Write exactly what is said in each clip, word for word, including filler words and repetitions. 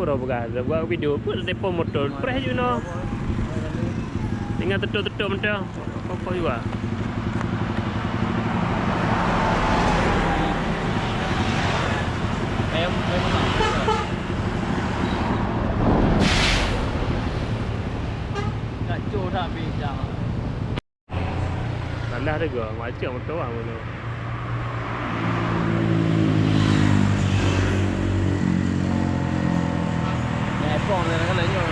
Moto peugah, buat video, pun telepon moto, preh ju noh. Tinggal teutôp-teutôp moto, kokoh juga. Kacau dah bidang. Tanah tu gua, macam motor ah mono. Epong ni kan nyo.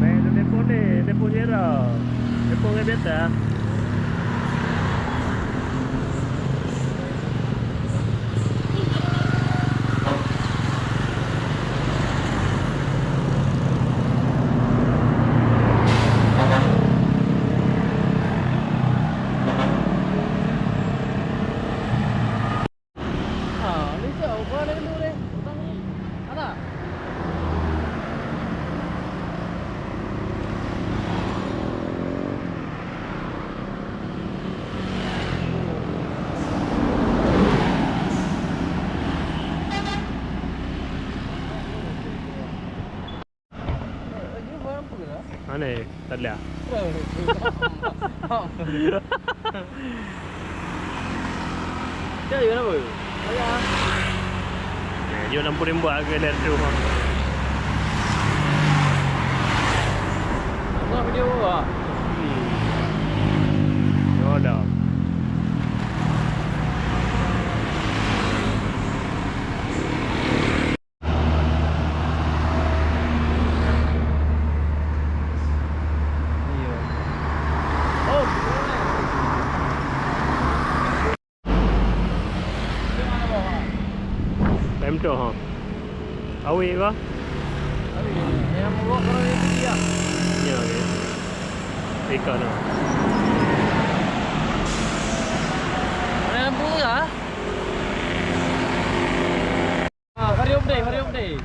Bèk lôn telepon deh, telepon Zero. Telepon ngon biasa. Ha, ni siapa bukan ada dulu ni? Utang ni. Ada? Mana ya? Tak ada. Cak je kenapa? Ayah. Eh, jom lampu tembak ke dari tu, ha. Apa video apa? Hmm. Yolah. Pemdo ha. Awi ke? Awi. Yang bawa orang itu dia. Ya, ya. Ikan tu. Yang bunga. Ah, hurry up deh, hurry up deh.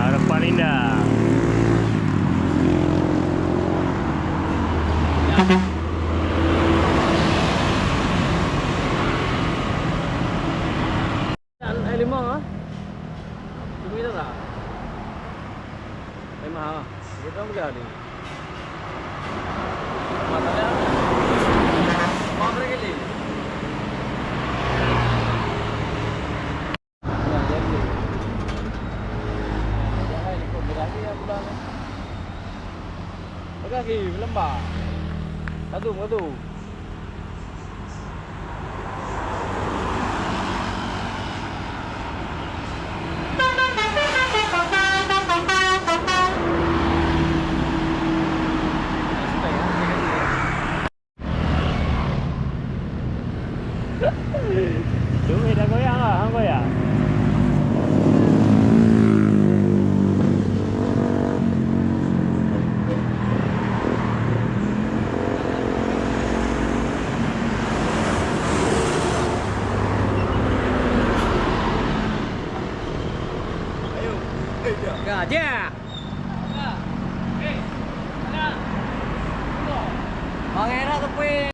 Harapan indah. Ai limong ah. Tunggu dah lah. Ai mahal. Dia tahu boleh ada. Mahal tak ada. Mahal berapa kali? Nah, jadi. Jangan ikut berani yang pulang. Pegang kiri, lembah. Satu, satu. Tu, eh, dah goyang lah, hang goyang. Ayo, eh, dah. Gajah. Bang Era tepi.